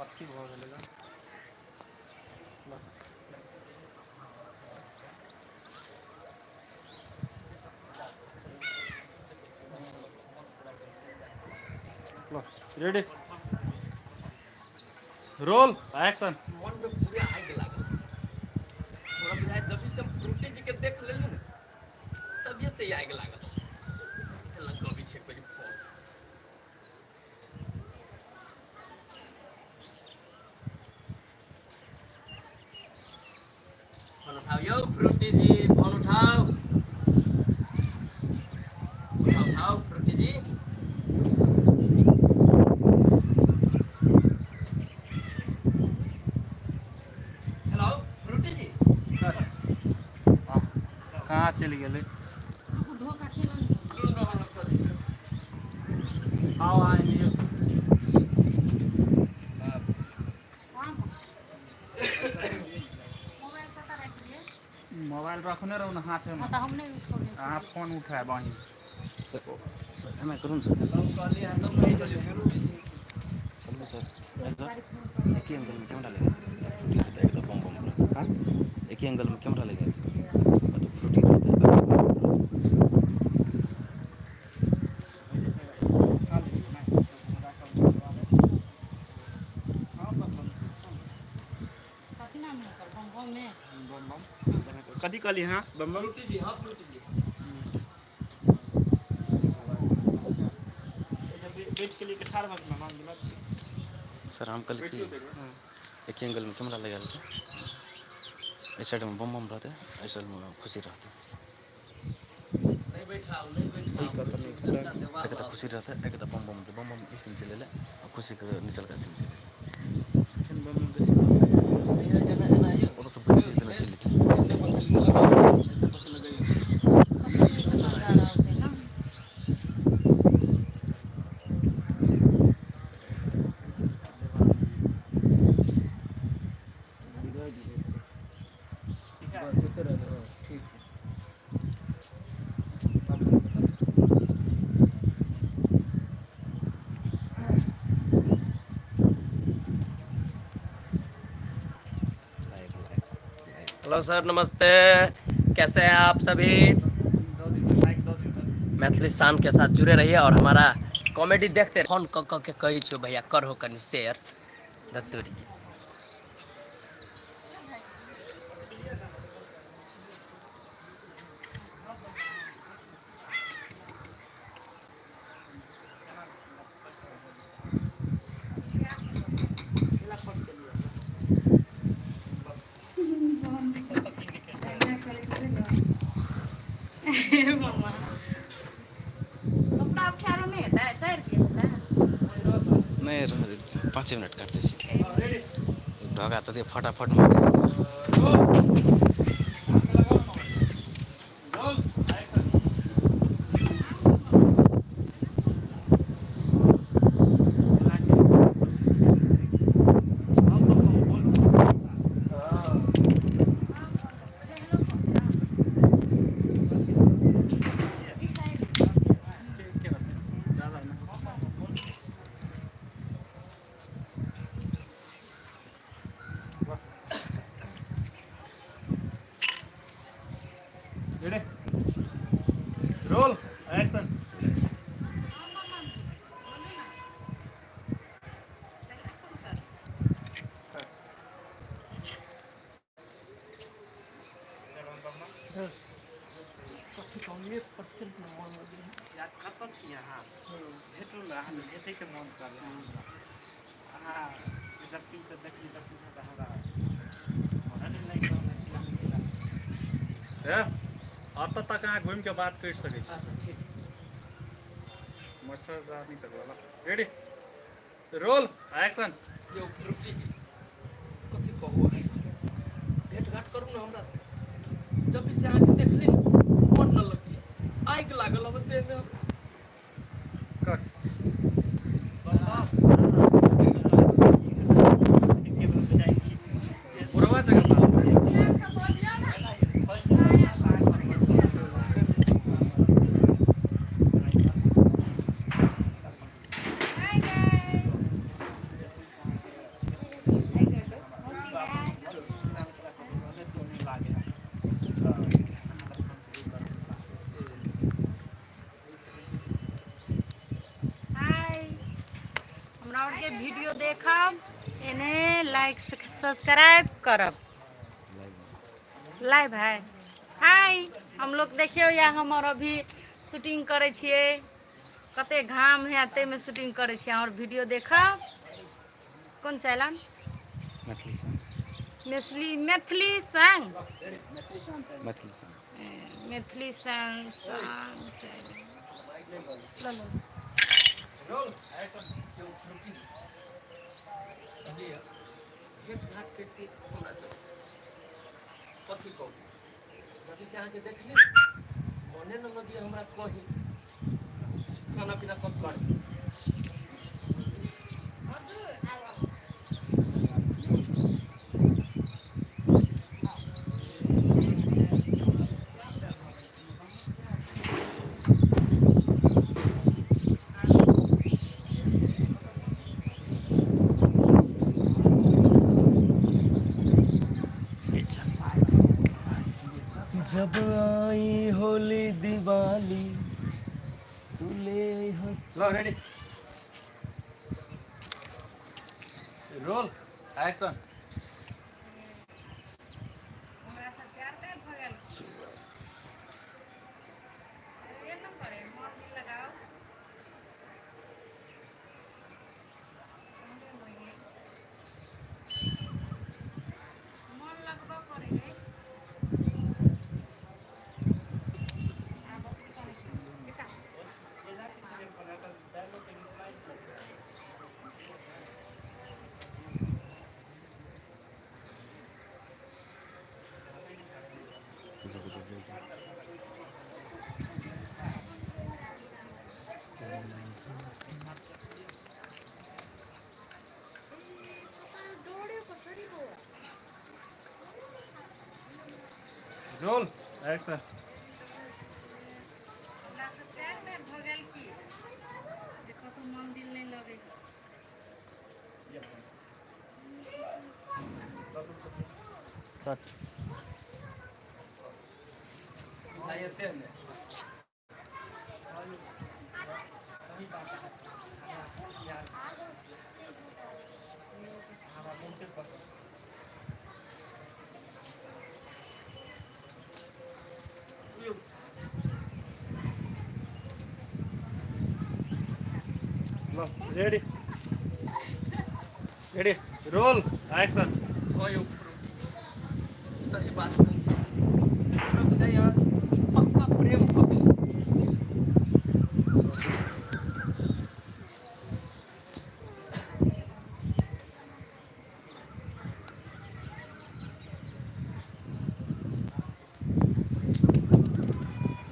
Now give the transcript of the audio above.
कथी भऽ गेलै ग। ल रेडी रोल एक्शन। मन में पूरे आगि लागल। हमरा बुझाइ जब से हम फ्रूटी जी के देख लेली ने तभिए से ही आगि लागल। चल लगबी छै कोई फोन। फोन उठाओ यौ फ्रूटी जी, फोन उठाओ, उठाओ उठाओ फ्रूटी जी। हेलो फ्रूटी जी। कहाँ चलि गेलै? लून रहल करै छै। आओ आइ लियौ। मोबाइल रखने रहू ने हाथे में। अहाँ फोन उठायब अहीं। एना करू ने सर। हेलो कहली हेलो फ्रूटी जी। चलू सर, ऐसा एक ही एंगल में कैमरा लगा रहता है, एकदम बम बम रहता है। एक ही एंगल में कैमरा लगा है तो फ्रूटी रहता है। कथी कहली? हाँ बम बम। फ्रूटी जी, हाँ फ्रूटी जी। बैठ के लिए ठाढ़ भऽ के माम दिला। सर हम कल की एक ही एंगल में कैमरा लगा लेते, इस साइड में बम बम रहते, इस साइड में खुशी रहते। नहीं बैठाओ नहीं बैठाओ। एक तो खुशी रहता है, एक तो बम बम बम बम इस सीन चले ले और खुशी के निचल का सीन चले ले। बम बम बेसी वो तो सब इतना चले थे। एते पंखी लगाओ, एते पंखी लगाइयो। बस उतर रहे, ठीक। हेलो सर नमस्ते, कैसे हैं आप सभी? मैथिली शान के साथ जुड़े रहिए और हमारा कॉमेडी देखते रहिए। फोन क क के कहै छियौ भैया करहो कनि शेयर धतूरी के। नहीं 5 मिनट काटते छी ढगा त दियो फटाफट मारे। Roll action. कथी कहू 1% मन लगै। यार कतऽ छी अहाँ? भेटू ने, अहाँ से भेटैके मन कर हमरा। अहाँ जब से देखली तब से हमरा मन नहि लागि रहल है। अतऽ तक अहाँ घुमि के बात करि सकै छी। अच्छा ठीक। मच्छर जानी तक वाला। Ready roll action. यौ फ्रूटी जी कथी कहू अहाँके, भेट घाट करू ने हमरा से। जब से अहाँके देखली ने मन न लगैया, आगि लागल अब देह में हमरा। कट। बुढ़वा जगह बात। वीडियो देखब, एने लाइक सब्सक्राइब करब। लाइव है। हाय, हम लोग देखियो या हमर अभी शूटिंग करै छियै, कते घाम है ताहिमे शूटिंग करै छियै। और वीडियो देखब। कोन channel? Maithili song. Maithili, Maithili song. Maithili song. Maithili song song channel. लो। Roll action. भेट घाट करती हमरा तो कथी कहू, जब से अहाँके देखली मने न लगिए हमरा कहीं खाना पीना कब करे। जब आई होली दिवाली तू ले आई हो। Ready, roll action. हमरा से प्यार काहे भऽ गेल? ए न करे, मन दिल लगाओ। मन लगबऽ पड़े है। आब की करै छी? बेटा। Roll action. हमरा से प्यार नहि भऽ गेल की? जे कतहु मन दिल नहि लगै। कट। बुझाइते ने। सही बात है, यार हमरा बहुते पसंद। Ready ready, roll action. हाँ यौ फ्रूटी, सही बात कहै छी।